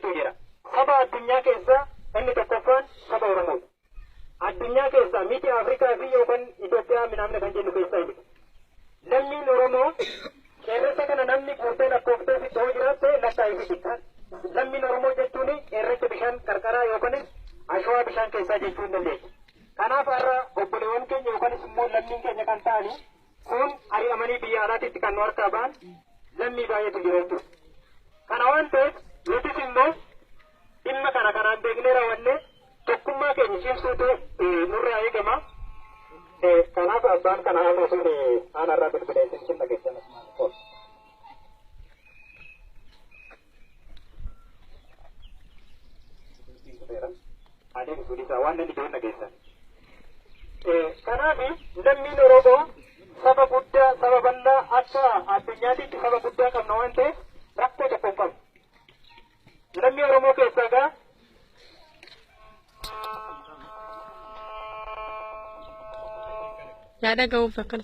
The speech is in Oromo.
beektuu jedha. Saba addunyaa keessaa inni tokkoffaan saba Oromooti. Addunyaa keessaa miti Afrikaa fi yookaan Itoophiyaa minaamna kan jennu keessaa miti. Lammiin Oromoo qeerransa kana namni guutee lakkooftee sitti hoo jiraatte lakkaa'ee fiti. Lammiin Oromoo jechuun qeerransa bishaan qarqaraa yookaanis ashawaa bishaan keessaa jechuu hin dandeessu. Kanaaf har'a obboleewwan keenya yookaanis immoo lammiin keenya kan ta'anii kun ari'amanii biyya alaatiitti kan nu harkaa ba'an lammii baay'eetu jira jechuudha. Kana waan ta'eef nutis immoo dhimma kana kanaan beeknee raawwannee tokkummaa keenya cimsuutu nurraa eegama. Kanaaf abbaan kana haala sun aanarraa bilbilee isin dhageessan asumaan. Adeemsisuun isaa waan inni jiru dhageessan. Kanaaf lammiin Oromoo saba guddaa, saba bal'aa akka addunyaatitti saba guddaa qabna waan ta'eef rakkoo tokko hin qabnu. Lammii Oromoo keessaa egaa Yaada ga'uuf akkana.